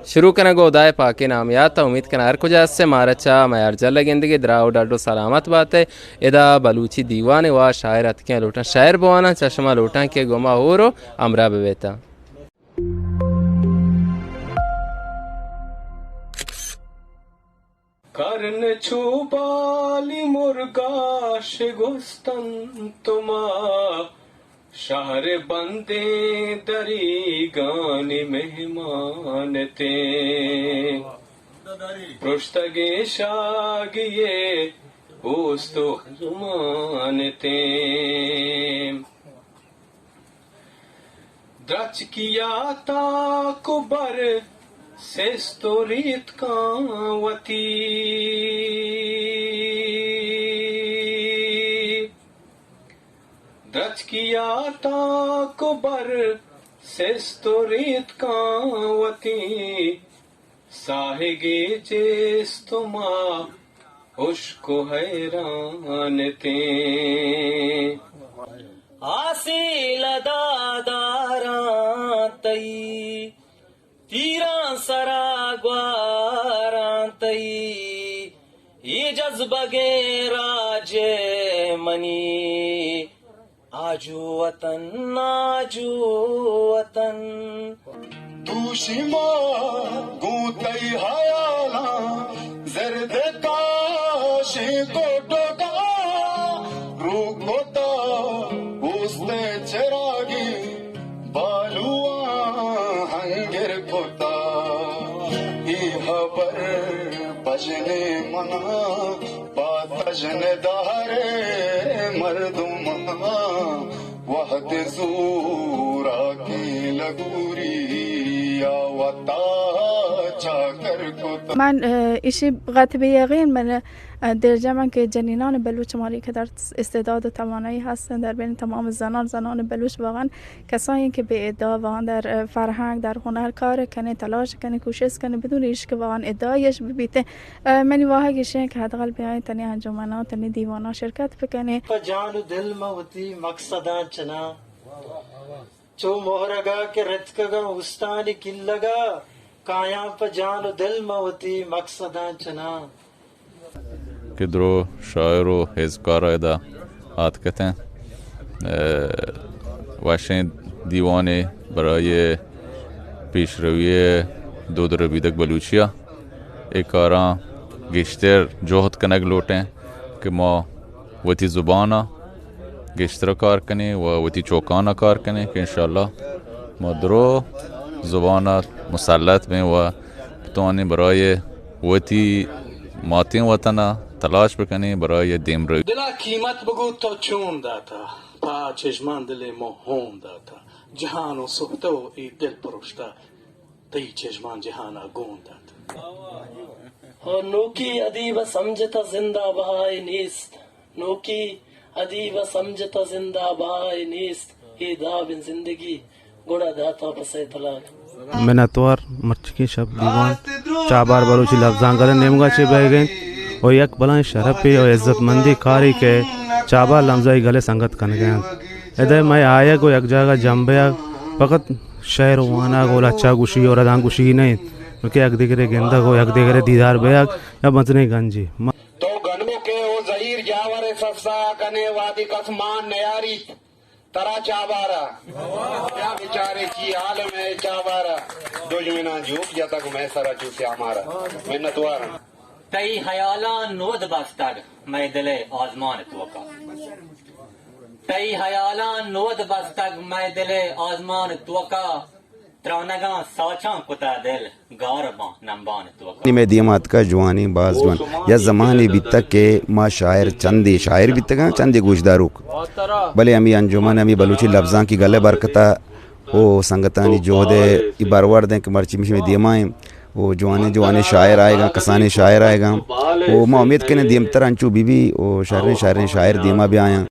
شروع کنگ ءُ ہدائے پاکیں نام یات ءَ، امید کناں ہر کجا ہست ئے مارا چہ میار جل ءَ گندگ ئے، دراہ ءُ ڈڈ ءُ سلامت بات ئے۔ ادا بلوچی دیوان ءَ وا شاعر اتکیں، لوٹاں شاعر بواناں، چہ شما لوٹاں کہ گوما ہور ءُ ہمراہ بہ بیت۔ کرن چو بالی مرگا شگوستن تو ما، شہر بندیں دریگانی مہمان اتیں۔ پرشتگیں شاگی ءِ اوست ءُ زمان اتیں۔ درچکیا تاک ءُ بر سست ءُ ریتکاں وتی۔ درچکیا تاک ءُ بر سست ءُ ریتکاں وتی۔ ساہگے چست ءُ ما ہشک ءُ حیران اتیں۔ آسیل داداراں تئی، تیراں سرا گواراں تئی، اے جذبگیں راج منی۔ آجو وطن، آجو وطن۔ دوشی ما گوں تئی حیالاں، زرد کاشی گڈگا، رو کتا اوست چراگی، بالواں ہنگر کتا۔ اے حبر بژنے منا، پہ تژن دہرے مردماں، وہد زوراکیں لگوری ءَ وتا چاکر کت۔ من، اه، ایشی قطع به یقین من، اه، دلجمم که جنینان بلوچ ما را که در استعداد و توانایی هستند، در بین تمام زنان، زنان بلوچ واقعاً کسایی که به ادعا واقعاً در، اه، فرهنگ، در هنر کار کنه، تلاش کنه، کوشش کنه، بدون ایش که واقعاً ادعایش ببیته. اه، منی واہگ ایش انت کہ حداقل بیائیں تنی انجمناں، تنی دیواناں شرکت بکنیں۔ پہ جان و دل من وتی مقصداں چناں، چو مہرگا کہ رتکگاں اوستانی کلگا، کایاں پہ جان و دل من وتی مقصداں چناں۔ کہ درو شاعر و ہزکار ادا آتکتیں، ء، وشیں دیوانے برای پیشروی دود ربیدگ بلوچیا۔ اے کاراں گیشتر جہد کنگ لوٹیں کہ ما وتی زبان ء گیشتر کار کنیں و وتی چوکان ء کار کنیں کہ انشاءاللہ ما درو زبان ء مسلط بیں و بتوانیں برای وتی ماتیں وطن ء تلاش بکنیں برای دیمروی۔ دلا قیمت بگو تو چون داتا، پہ آ چشمان دل ء مو ہون داتا۔ جہان و سہتہ و اے دل پروشتہ، تئی چشمان جہان ء گون دات۔ ہو نوکی ادیب ء سمجھتہ زند ء بہائے نیست، نوکی ادیب ء سمجھتہ زند ء بہائے نیست، اے دابیں زندگی گڑا داتا پہ سئے تلاک۔ منتوار مرچیگیں شپ دیوان چابہار بلوچی لبزانکدانی نیمگا چہ بئیگ ء انت و یک بلاہیں شرپے و عزت مندیں کارے کہ چابہار لمزائی گل ء سنگت کنگ ء انت۔ ادا مئے آیگ و یک جاگہ جم بیگ فقط شعر وانگ و لچہ گوشی و ردان گوشی نہ انت، بلکہ یک دگرے گندگ و یک دگرے دیدار بیگ یا مزنیں گنجے۔ ما تو گنوکے و زہیر جاور ء سسا کنے، وہدے کس مان نیاریت ترا چابارا۔ بیا بچارے چی عالم ء چابارا، دژمناں جوک جتگ مئے سرا چو سیامارا۔ منتواراں۔ تئی ہیالاں نود بستگ مئے دل ء آزمان توکا۔ تئی ہیالاں نود بستگ مئے دل ء آزمان توکا۔ ترانگاں ساچاں کتا دل گار باں نمبان توکا۔ نی مئے دیما اتکا جوانیں باز جوان۔ یا زمانے بیتگ کہ ما شاعر چندے شاعر بیتگاں، چندے گوشداروک۔ بلے ہمے انجمن، ہمے بلوچی لبزانکی گل ء برکتا او سنگتانی جہد ء ای برورد انت کہ مرچی مشی مئے دیما انت۔ او جوانیں جوانیں شاعر آئیگاں، کسانیں شاعر آئیگاں۔ او ما امید کنیں دیمتر انچو بی بی او شریں شریں شاعر دیما بیایاں۔